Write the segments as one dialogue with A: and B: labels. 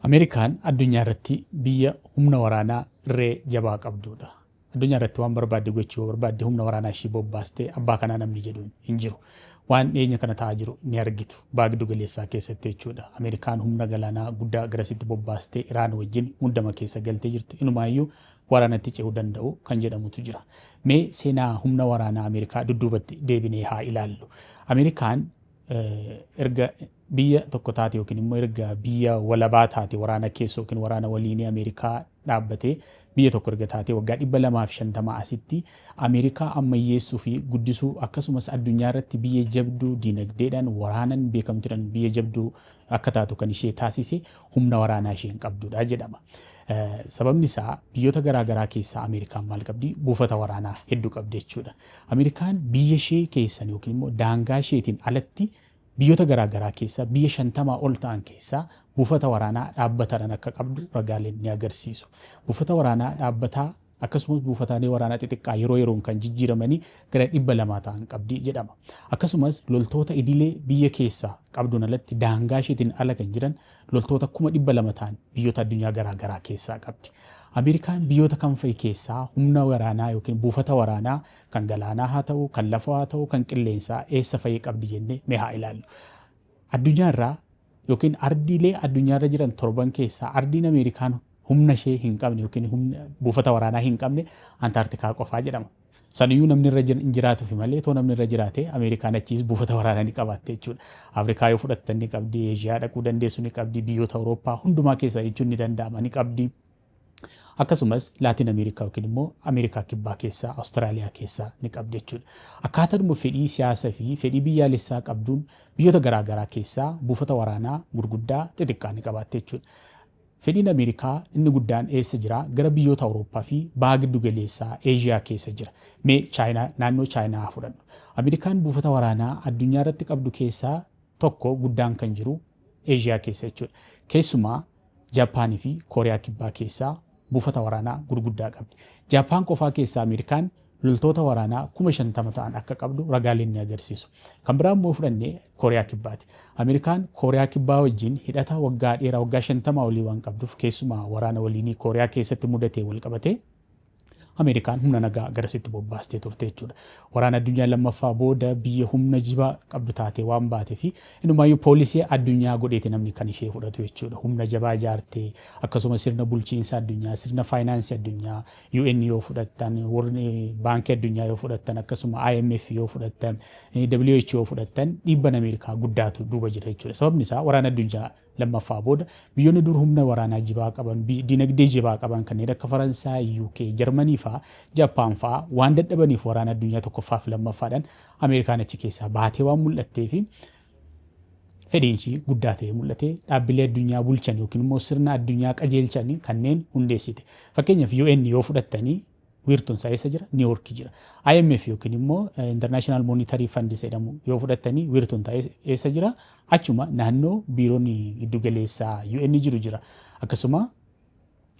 A: Ameerikaan addunyaa irratti biyya humna waraanaa irree jabaa qabdudha. Addunyaa irratti waan barbaadde gochuu yoo barbaadde humna waraanaa ishii bobbaastee abbaa kanaa namni jedhuun hin jiru. Waan dhiyeenya kana ta'aa jiru ni argitu. Baha giddu galeessaa keessatti jechuudha. Ameerikaan humna galaanaa guddaa garasitti bobbaastee Iraan wajjin muddama keessa galtee jirti. Inumaayyuu waraanatti ce'uu danda'u kan jedhamutu jira. Mee seenaa humna waraanaa Ameerikaa dudduubatti deebinee haa ilaallu. Ameerikaan erga biyya tokko taate yookiin immoo erga biyya walabaa taate, waraana keessa yookiin waraana waliinii Ameerikaa dhaabbatee biyya tokko erga taate waggaa 250 asitti, Ameerikaa ammayyeessuu fi guddisuu, akkasumas addunyaa irratti biyya jabduu diinagdeedhaan waraanan beekamtuudhaan biyya jabduu akka taatu kan ishee taasise humna waraanaa isheen qabdudha jedhama. Sababni isaa biyyoota garaa garaa keessaa Ameerikaan maal qabdi? Buufata waraanaa hedduu qabdi jechuudha. Ameerikaan biyya ishee keessan yookiin immoo daangaa isheetiin alatti biyyoota garaa garaa keessaa biyya 50 ol ta'an keessaa buufata waraanaa dhaabbataadhaan akka qabdu ragaaleen ni agarsiisu. Buufata waraanaa dhaabbataa akkasumas buufataalee waraanaa xixiqqaa yeroo yeroon kan jijjiiramanii gara 200 ta'an qabdi jedhama. Akkasumas loltoota idilee biyya keessaa qabduun alatti daangaa isheetiin ala kan jiran loltoota 200,000 ta'an biyyoota addunyaa garaa garaa keessaa qabdi. Ameerikaan biyyoota kam fa'i keessaa humna waraanaa yookiin buufata waraanaa kan galaanaa haa ta'u, kan lafoo haa ta'u, kan qilleensaa eessa fa'i qabdi jennee mee haa ilaallu. Addunyaa irraa yookiin ardiilee addunyaa irra jiran torban keessaa ardiin Ameerikaan humna ishee hin qabne yookiin humna buufata waraanaa hin qabne Antaartikaa qofaa jedhama. Saniyyuu namni irra hin jiraatuufi malee, too namni irra jiraate Ameerikaan achiis buufata waraanaa ni qabaatte jechuudha. Afrikaa yoo fudhattan ni qabdi, Eeshiyaa dhaquu dandeessu ni qabdi, biyyoota Awurooppaa hundumaa keessaa jechuun ni danda'ama ni qabdi. Akkasumas Laatiin Ameerikaa yookiin immoo Ameerikaa Kibbaa keessaa, Awustiraaliyaa keessaa ni qabdi jechuudha. Akkaataadhuma fedhii siyaasaa fi fedhii biyyaalessaa qabduun biyyoota garaa garaa keessaa buufata waraanaa gurguddaa xixiqqaa ni qabaatte jechuudha. Fedhiin Ameerikaa inni guddaan eessa jira? Gara biyyoota Awurooppaa fi Baha Giddu Galeessaa, Eeshiyaa keessa jira. Mee Chaayinaa, naannoo Chaayinaa haa fudhannu. Ameerikaan buufata waraanaa addunyaa irratti qabdu keessaa tokko guddaan kan jiru Eeshiyaa keessa jechuudha. Keessumaa Jaappaanii fi Kooriyaa Kibbaa keessaa buufata waraanaa gurguddaa qabdi. Jaappaan qofaa keessaa Ameerikaan loltoota waraanaa 50,000 ta'an akka qabdu ragaaleen ni agarsiisu. Kan biraa immoo fudhannee Kooriyaa Kibbaati. Ameerikaan Kooriyaa Kibbaa wajjin hidhata waggaa dheeraa, waggaa 50 olii waan qabduuf, keessumaa waraana waliinii Kooriyaa keessatti mudatee wal qabatee Ameerikaan humna nagaa garasitti bobbaastee turte jechuudha. Waraana addunyaa lammaffaa booda biyya humna jibaa qabdu taatee waan baatee fi inumaayyuu poolisii addunyaa godheeti namni kan ishee fudhatu jechuudha. Humna jabaa ijaartee, akkasumas sirna bulchiinsa addunyaa, sirna faayinaansii addunyaa, UN yoo fudhattan, warri baankii addunyaa yoo fudhattan, akkasuma IMF yoo fudhattan, WHO yoo fudhattan, dhiibban Ameerikaa guddaatu duuba jira jechuudha. Sababni isaa waraana addunyaa lammaffaa booda biyyoonni dur humna waraanaa jibaa qaban, dinagdee jabaa qaban kanneen akka Faransaay, UK, Jarmanii fa'aa, Jappaan fa'aa waan dadhabaniif, waraana addunyaa tokkoffaa fi lammaffaadhaan Ameerikaan achi keessaa baatee waan mul'attee fi fedhiin ishii guddaa ta'ee mul'ate, dhaabbilee addunyaa bulchan yookiin immoo sirna addunyaa qajeelchan kanneen hundeessite. Fakkeenyaaf UN yoo fudhattanii wiirtuun isaa eessa jira? New York jira. IMF yookiin immoo International Monetary Fund jedhamu yoo fudhattanii wiirtuun isaa eessa jira? Achuma naannoo biiroon giddugaleessaa UN jiru jira. Akkasuma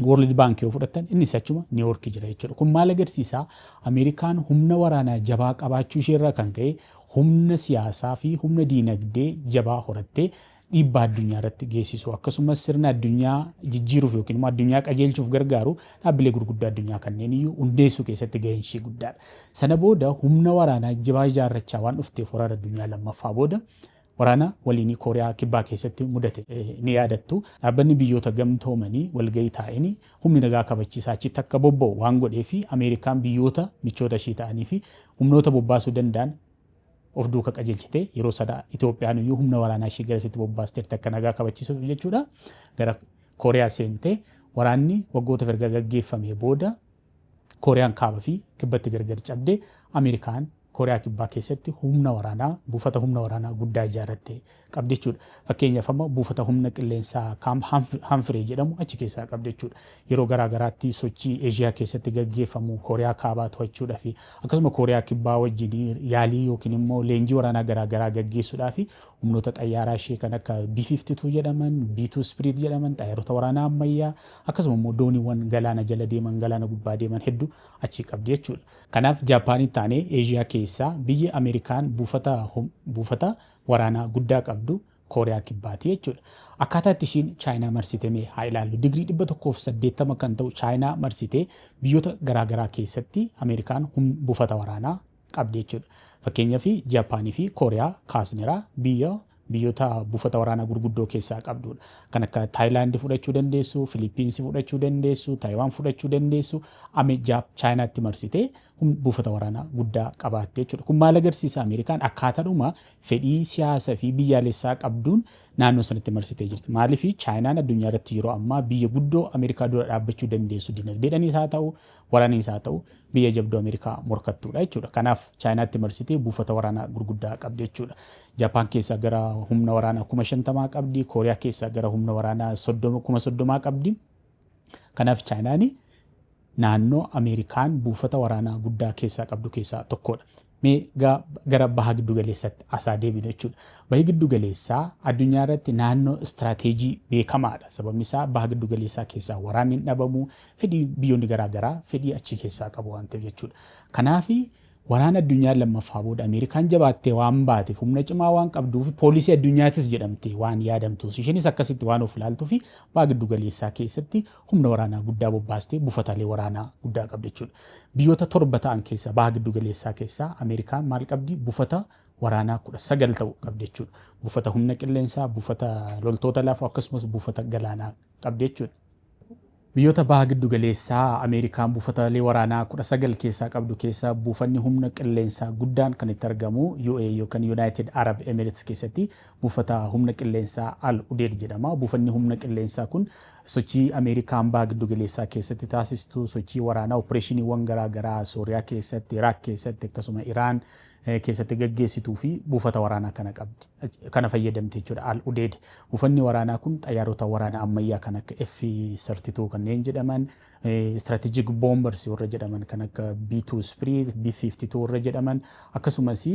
A: World Bank yoo fudhattan innis achuma New York jira jechuudha. Kun maal agarsiisa? Ameerikaan humna waraanaa jabaa qabaachuu isheerraa kan ka'e humna siyaasaa fi humna diinagdee jabaa horattee dhiibbaa addunyaa irratti geessisu, akkasumas sirna addunyaa jijjiiruuf yookiin immoo addunyaa qajeelchuuf gargaaru dhaabbilee gurguddaa addunyaa kanneen iyyuu hundeessuu keessatti gaheen ishee guddaadha. Sana booda humna waraanaa jabaa ijaarrachaa waan dhufteef, waraana addunyaa lammaffaa booda waraana waliinii Kooriyaa Kibbaa keessatti mudate ni yaadattu. Dhaabbanni Biyyoota Gamtoomanii walgahii taa'een humni nagaa kabachiisaa achitti akka bobba'u waan godhee fi Ameerikaan biyyoota michoota ishii ta'anii fi humnoota bobbaasuu danda'an of duuka qajeelchite. Yeroo sana Itoophiyaan iyyuu humna waraanaa ishii garasitti bobbaasteerti akka nagaa kabachiisuuf jechuudha. Gara Kooriyaa seentee waraanni waggoota erga gaggeeffamee booda Kooriyaan Kaaba fi Kibbatti gargar cabdee, Ameerikaan Kooriyaa Kibbaa keessatti humna waraanaa, buufata humna waraanaa guddaa ijaarratte qabdi jechuudha. Fakkeenyaaf amma buufata humna qilleensaa Kaamp Hanfiree jedhamu achi keessaa qabdi jechuudha. Yeroo garaa garaatti sochii Eeshiyaa keessatti gaggeeffamu Kooriyaa Kaabaa to'achuudhaa fi akkasuma Kooriyaa Kibbaa wajjin yaalii yookiin immoo leenjii waraanaa garaa garaa gaggeessuudhaa fi humnoota xayyaaraa ishee kan akka B-52 jedhaman, B-2 Spirit jedhaman, xayyaarota waraanaa ammayyaa, akkasuma immoo dooniiwwan galaana jala deeman, galaana gubbaa deeman hedduu achii qabdi jechuudha. Kanaaf Jaappaanitti taanee Eeshiyaa keessaa biyyi Ameerikaan buufata waraanaa guddaa qabdu Kooriyaa Kibbaati jechuudha. Akkaataa itti ishiin Chaayinaa marsite mee haa ilaallu. Digirii 180 kan ta'u Chaayinaa marsitee biyyoota garaagaraa keessatti Ameerikaan buufata waraanaa qabdi jechuudha. Fakkeenyaaf, Jaapaanii fi Kooriyaa kaasneera, biyyoota buufata waraanaa gurguddoo keessaa qabdudha. Kan akka Taayilaandi fudhachuu dandeessu, Filiippiinsi fudhachuu dandeessu, Taayiwaan fudhachuu dandeessu, Chaayinaatti marsitee buufata waraanaa guddaa qabaatte jechuudha. Kun maal agarsiisa? Ameerikaan akkaataadhuma fedhii siyaasaa fi biyyaalessaa qabduun naannoo sanatti marsitee jirti. Maaliif? Chaayinaan addunyaa irratti yeroo ammaa biyya guddoo Ameerikaa dura dhaabbachuu dandeessu, dinagdeedhaanis haa ta'u, waraaniis haa ta'u, biyya jabduu Ameerikaa morkattuudha jechuudha. Kanaaf Chaayinaatti marsitee buufata waraanaa gurguddaa qabdi jechuudha. Jaapaan keessaa gara humna waraanaa 50,000 qabdi. Kooriyaa keessaa gara humna waraanaa 30,000 qabdi. Kanaaf Chaayinaan naannoo Ameerikaan buufata waraanaa guddaa keessaa qabdu keessaa tokkodha. Mee gara Baha Giddu Galeessaatti asaa deebinu jechuudha. Bahi Giddu Galeessaa addunyaa irratti naannoo istiraateejii beekamaadha. Sababni isaa, Baha Giddu Galeessaa keessaa waraanni hin dhabamu, fedhii biyyoonni garaagaraa fedhii achi keessaa qabu waan ta'eef jechuudha. Kanaaf waraana addunyaa lammaffaa booda Ameerikaan jabaattee waan baateef, humna cimaa waan qabduuf, poolisii addunyaatis jedhamte waan yaadamtuuf, isheenis akkasitti waan of ilaaltuu fi Baha Giddu Galeessaa keessatti humna waraanaa guddaa bobbaastee buufataalee waraanaa guddaa qabdi jechuudha. Biyyoota torba ta'an keessaa, Baha Giddu Galeessaa keessaa, Ameerikaan maal qabdi? Buufata waraanaa 19 ta'u qabdi jechuudha. Buufata humna qilleensaa, buufata loltoota lafoo, akkasumas buufata galaanaa qabdi jechuudha. Biyyoota Baha Giddu Galeessaa Ameerikaan buufataalee waraanaa 19 keessaa qabdu keessaa buufanni humna qilleensaa guddaan kan itti argamu UAE yookaan United Arab Emirates keessatti buufata humna qilleensaa Al Udeid jedhama. Buufanni humna qilleensaa kun sochii Ameerikaan Baha Giddu Galeessaa keessatti taasistu, sochii waraanaa, opereeshiniiwwan garaagaraa Sooriyaa keessatti, Iraaq keessatti, akkasuma Iraan keessatti gaggeessituu fi buufata waraanaa kana qabdi. Kana fayyadamte jechuudha Al Udeid. Buufanni waraanaa kun xayyaarota waraanaa ammayyaa kan akka F-32 kanneen jedhaman, strategic bombers warra jedhaman kan akka B2 Spirit, B-52 warra jedhaman, akkasumas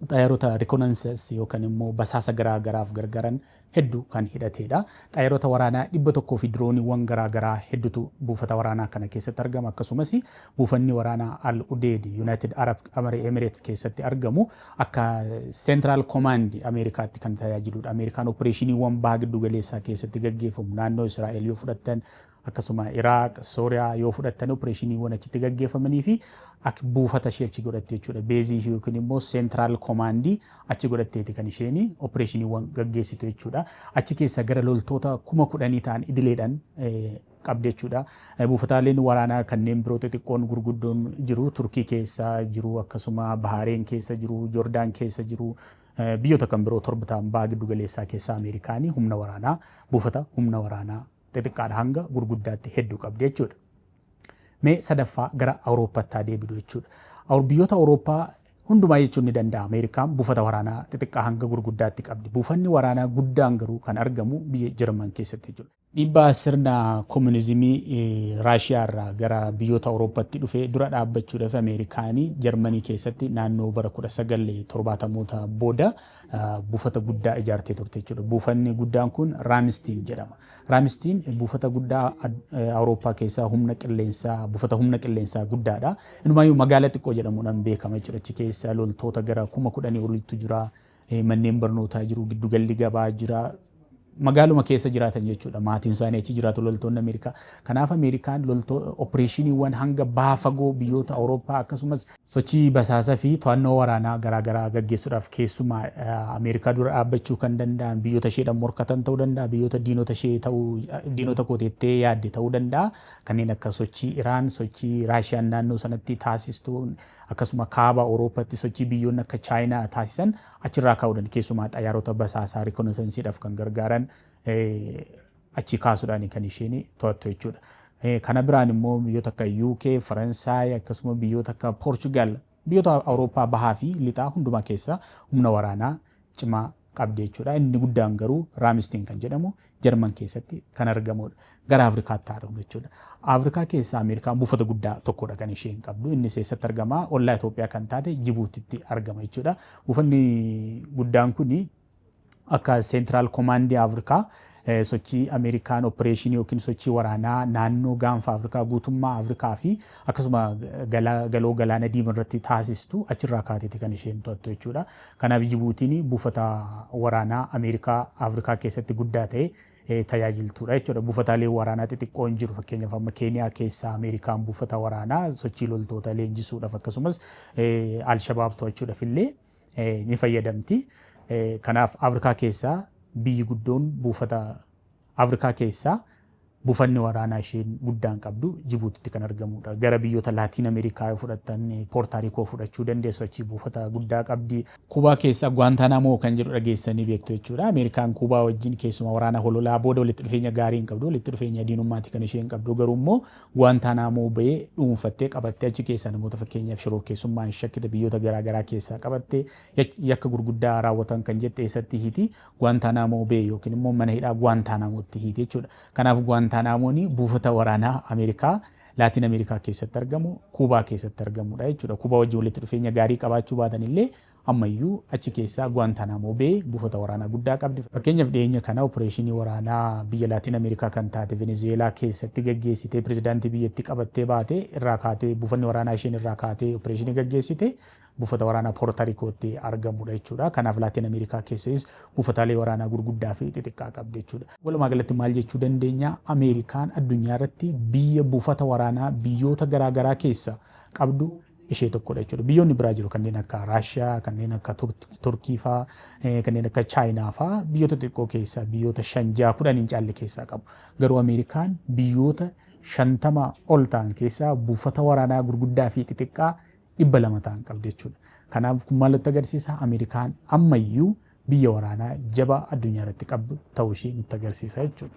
A: xayyaarota reconnaissance yookaan immoo basaasa garaa garaaf gargaaran hedduu kan hidhatedha. Xayyaarota waraanaa 100 fi dirooniiwwan garaa garaa hedduutu buufata waraanaa kana keessatti argama. Akkasumas buufanni waraanaa Al Udeid United Arab Emirates keessatti argamu akka Central Command Ameerikaatti kan tajaajiludha. Ameerikaan opereeshiniiwwan Baha Giddu Galeessaa keessatti gaggeeffamu, naannoo Israa'el yoo fudhattan, akkasuma Iraaq, Sooriyaa yoo fudhattan, opereeshiniiwwan achitti gaggeeffamanii fi akka buufata ishee achi godhatte jechuudha. Beezii yookiin immoo Central Command achi godhatteeti kan isheen opereeshiniiwwan gaggeessitu jechuudha. Achi keessa gara loltoota 10,000 ta'an idileedhaan qabdi jechuudha. Buufataaleen waraanaa kanneen biroo xixiqqoon gurguddoon jiru. Turkii keessa jiru, akkasuma Bahareen keessa jiru, Joordaan keessa jiru. Biyyoota kan biroo torba ta'an Baha Giddu Galeessaa keessa Ameerikaanii humna waraanaa, buufata humna waraanaa xixiqqaadha hanga gurguddaatti hedduu qabdi jechuudha. Mee sadaffaa gara Awurooppaatti haa deebinu jechuudha. Biyyoota Awurooppaa hundumaa jechuun ni danda'a. Ameerikaan buufata waraanaa xixiqqaa hanga gurguddaatti qabdi. Buufanni waraanaa guddaan garuu kan argamu biyya Jarman keessatti jechuudha. Dhiibbaa sirna koominizimii Raashiyaa irraa gara biyyoota Awurooppaatti dhufe dura dhaabbachuudhaaf Ameerikaanii Jarmanii keessatti naannoo bara 1970moota booda buufata guddaa ijaartee turte jechuudha. Buufanni guddaan kun Raamstiin jedhama. Raamstiin buufata guddaa Awurooppaa keessaa humna qilleensaa, buufata humna qilleensaa guddaadha. Inumaayyuu magaalaa xiqqoo jedhamuudhaan beekama jechuudha. Achi keessa loltoota gara 10,000 olitti jira. Manneen barnootaa jiru, giddugalli gabaa jira. Magaaluma keessa jiraatan jechuudha. Maatiin isaanii achi jiraatu loltoonni Ameerikaa. Kanaaf Ameerikaan loltoo opereeshiniiwwan hanga baha fagoo biyyoota Awurooppaa, akkasumas sochii basaasaa fi to'annoo waraanaa garaagaraa gaggeessuudhaaf, keessumaa Ameerikaa dura dhaabbachuu kan danda'an biyyoota isheedhaan morkatan ta'uu danda'a, biyyoota diinota ishee ta'uu, diinota kooteettee yaadde ta'uu danda'a. Kanneen akka sochii Iraan, sochii Raashiyaan naannoo sanatti taasistu, akkasuma kaaba Awurooppaatti sochii biyyoonni akka Chaayinaa taasisan achirraa ka'uudhaan, keessumaa xayyaarota basaasaa reconnaissanceiidhaaf kan gargaaran achi kaasuudhaan kan isheen to'attu jechuudha. Kana biraan immoo biyyoota akka UK, Faransaay, akkasuma biyyoota akka Poorchugaal, biyyoota Awurooppaa bahaa fi lixaa hundumaa keessa humna waraanaa cimaa qabdi jechuudha. Inni guddaan garuu Raamstiin kan jedhamu Jarman keessatti kan argamudha. Gara Afrikaatti haa dhufnu jechuudha. Afrikaa keessa Ameerikaan buufata guddaa tokkodha kan isheen qabdu. Innis eessatti argama? Ollaa Itoophiyaa kan taate Jibuutitti argama jechuudha. Buufanni guddaan kuni akka Central Commandii Afrikaa Sochii Ameerikaan opereeshinii yookiin sochii waraanaa naannoo gaanfa Afrikaa, guutummaa Afrikaa fi akkasuma galoo galaana diimaa irratti taasistu achirraa kaateeti kan isheen to'attu jechuudha. Kanaaf Jibuutiin buufata waraanaa Ameerikaa Afrikaa keessatti guddaa ta'e tajaajiltuudha jechuudha. Buufataalee waraanaa xixiqqoon jiru, fakkeenyaaf amma Keeniyaa keessaa Ameerikaan buufata waraanaa sochii loltoota leenjisuudhaaf akkasumas Alshabaab to'achuudhaaf illee ni fayyadamti. Kanaaf Afrikaa keessaa biyyi guddoon buufata Afrikaa keessaa buufanni waraanaa isheen guddaan qabdu Jibuutitti kan argamudha. Gara biyyoota Laatiin Ameerikaa yoo fudhattan, Poortaarikoo fudhachuu dandeessu, achii buufata guddaa qabdi. Kuubaa keessaa Guantanamo kan jedhu dhageessanii beektu jechuudha. Ameerikaan Kuubaa wajjin keessumaa waraana hololaa booda walitti dhufeenya gaarii hin qabdu. Walitti dhufeenya diinummaati kan isheen qabdu. Garuu immoo Guantanamo bahee dhuunfattee qabattee achi keessaa namoota fakkeenyaaf shororkeessummaan shakkite biyyoota garaagaraa keessaa qabattee yakka gurguddaa raawwatan kan jette eessatti hiiti? Guantanamo Bay yookiin immoo mana hidhaa Guantanamootti hiiti jechuudha. Kanaaf Guantanaamoon buufata waraanaa Ameerikaa Laatiin Ameerikaa keessatti argamu, Kuubaa keessatti argamudha jechuudha. Kuubaa wajjin walitti dhufeenya gaarii qabaachuu baatan illee ammayyuu achi keessaa Guantanamo Bay buufata waraanaa guddaa qabdi. Fakkeenyaaf dhiyeenya kana opereeshinii waraanaa biyya Laatiin Ameerikaa kan taate Venezuelaa keessatti gaggeessitee pirezidaantii biyyattii qabattee baate irraa kaatee, buufanni waraanaa isheen irraa kaatee opereeshinii gaggeessite buufata waraanaa Poortarikootti argamudha jechuudha. Kanaaf Laatiin Ameerikaa keessas buufataalee waraanaa gurguddaa fi xixiqqaa qabdi jechuudha. Walumaa galatti maal jechuu dandeenya? Ameerikaan addunyaa irratti biyya buufata waraanaa biyyoota garaagaraa keessa qabdu ishee tokkodha jechuudha. Biyyoonni biraa jiru, kanneen akka Raashiyaa, kanneen akka Turkii fa'aa, kanneen akka Chaayinaa fa'aa biyyoota xixiqqoo keessaa biyyoota 5, 6, 10 hin caalle keessaa qabu. Garuu Ameerikaan biyyoota 50 ol ta'an keessaa buufata waraanaa gurguddaa fi xixiqqaa 200 ta'an qabdi jechuudha. Kanaaf kun maal nutti agarsiisa? Ameerikaan ammayyuu biyya waraanaa jabaa addunyaa irratti qabdu ta'uu ishee nutti agarsiisa jechuudha.